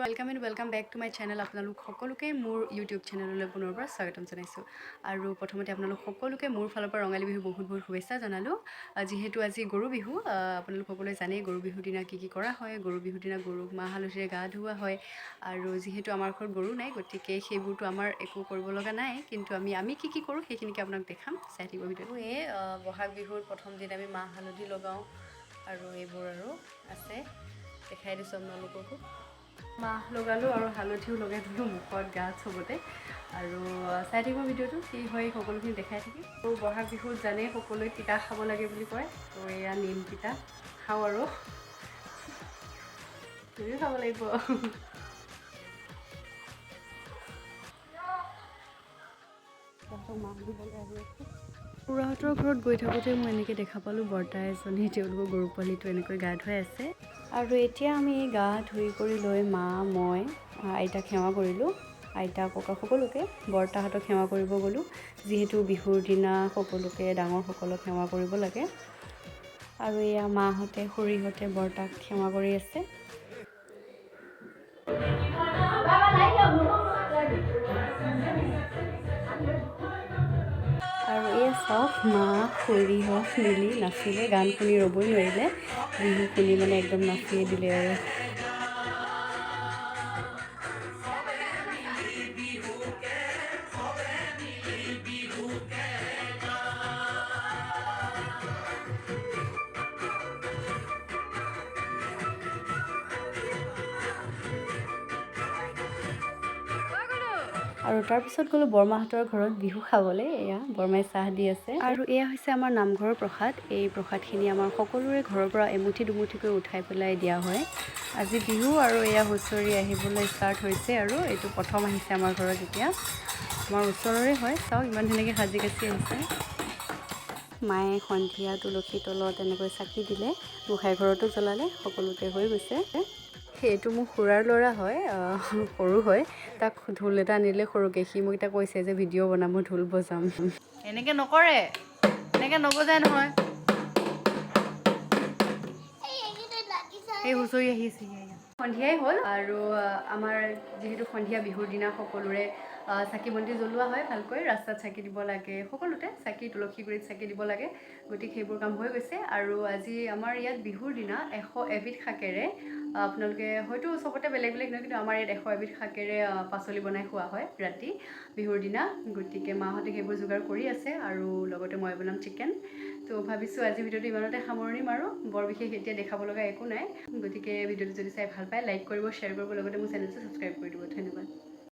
Welcome and welcome back to my channel. আপোনালোক সকলোকে মোৰ ইউটিউব চেনেললৈ পুনৰবাৰ স্বাগতম জনাইছোঁ আৰু প্ৰথমতে আপোনালোক সকলোকে মোৰ ফালৰ পৰা ৰঙালী বিহু বহুত বহুত শুভেচ্ছা জনালোঁ। যিহেতু আজি গৰু বিহু, আপোনালোক সকলোৱে জানেই গৰু বিহুৰ দিনা কি কি কৰা হয়। গৰু বিহুৰ দিনা গৰুক মাহ হালধিৰে গা ধুওৱা হয় আৰু যিহেতু আমাৰ ঘৰত গৰু নাই, গতিকে সেইবোৰতো আমাৰ একো কৰিব লগা নাই। কিন্তু আমি কি কি কৰোঁ, সেইখিনিকে আপোনাক দেখাম। চাই থাকিব ভিডিঅ'টো। এই বহাগ বিহুৰ প্ৰথম দিনা আমি মাহ হালধি লগাওঁ আৰু এইবোৰ আৰু আছে, দেখাই দিছোঁ আপোনালোককো। মাহ লগালোঁ আৰু হালধিও লগাই দিলোঁ মুখত, গাত, চবতে। আৰু চাই থাকিব ভিডিঅ'টো, কি হয় সকলোখিনি দেখাই থাকিম। আৰু বহাগ বিহুত জানেই সকলোৱে তিতা খাব লাগে বুলি কয়, তো এয়া নিম তিতা খাওঁ আৰু তুমিও খাব লাগিব। মাহ দিবলৈ আহি আছোঁ। খুৰাহঁতৰ ঘৰত গৈ থাকোঁতে মই এনেকৈ দেখা পালোঁ, বৰ্তা এজনে তেওঁলোকৰ গৰু পোৱালিটো এনেকৈ গা ধুৱাই আছে। আৰু এতিয়া আমি গা ধুই কৰি লৈ মা, মই, আইতাক সেৱা কৰিলোঁ, আইতা, ককা সকলোকে, বৰ্তাহঁতক সেৱা কৰিব গ'লোঁ। যিহেতু বিহুৰ দিনা সকলোকে, ডাঙৰসকলক সেৱা কৰিব লাগে। আৰু এয়া মাহঁতে, খুৰীহঁতে বৰ্তাক সেৱা কৰি আছে। আৰু এয়া চাওক, মা, খুৰীহঁত মিলি নাচিলে, গান শুনি ৰ'বই নোৱাৰিলে। বিহু শুনি মানে একদম নাচিয়ে দিলে। আৰু তাৰপিছত গ'লোঁ বৰমাহঁতৰ ঘৰত বিহু খাবলৈ। এয়া বৰমাই চাহ দি আছে। আৰু এয়া হৈছে আমাৰ নামঘৰৰ প্ৰসাদ। এই প্ৰসাদখিনি আমাৰ সকলোৰে ঘৰৰ পৰা এমুঠি দুমুঠিকৈ উঠাই পেলাই দিয়া হয়। আজি বিহু আৰু এয়া হুঁচৰি আহিবলৈ ষ্টাৰ্ট হৈছে আৰু এইটো প্ৰথম আহিছে আমাৰ ঘৰত। এতিয়া আমাৰ ওচৰৰে হয়, চাওক ইমান ধুনীয়াকৈ সাজি কাচি আহিছে। মায়ে সন্ধিয়া তুলসী তলত এনেকৈ চাকি দিলে, গোঁসাই ঘৰতো জ্বলালে, সকলোতে হৈ গৈছে। সেইটো মোৰ খুৰাৰ ল'ৰা হয়, সৰু হয়। তাক ঢোল এটা আনিলে সৰুকৈ, সি মোক এতিয়া কৈছে যে ভিডিঅ' বনাম, মই ঢোল বজাম। এনেকৈ নকৰে, এনেকৈ নবজায় নহয়। এই হুঁচৰি আহিছে। সন্ধিয়াই হ'ল আৰু আমাৰ যিহেতু সন্ধিয়া বিহুৰ দিনা সকলোৰে চাকি বন্তি জ্বলোৱা হয়, ভালকৈ ৰাস্তাত চাকি দিব লাগে, সকলোতে চাকি, তুলসী গুৰিত চাকি দিব লাগে, গতিকে সেইবোৰ কাম হৈ গৈছে। আৰু আজি আমাৰ ইয়াত বিহুৰ দিনা 101বিধ শাকেৰে, আপোনালোকে হয়তো চবতে বেলেগ বেলেগ নহয়, কিন্তু আমাৰ ইয়াত 101বিধ শাকেৰে পাচলি বনাই খোৱা হয় ৰাতি বিহুৰ দিনা। গতিকে মাহঁতে সেইবোৰ যোগাৰ কৰি আছে আৰু লগতে মই বনাম চিকেন। তো ভাবিছোঁ আজি ভিডিঅ'টো ইমানতে সামৰণি মাৰোঁ। বৰ বিশেষ এতিয়া দেখাব লগা একো নাই। গতিকে ভিডিঅ'টো যদি চাই ভাল পায়, লাইক কৰিব, শ্বেয়াৰ কৰিব, লগতে মোৰ চেনেলটো ছাবস্ক্ৰাইব কৰি দিব।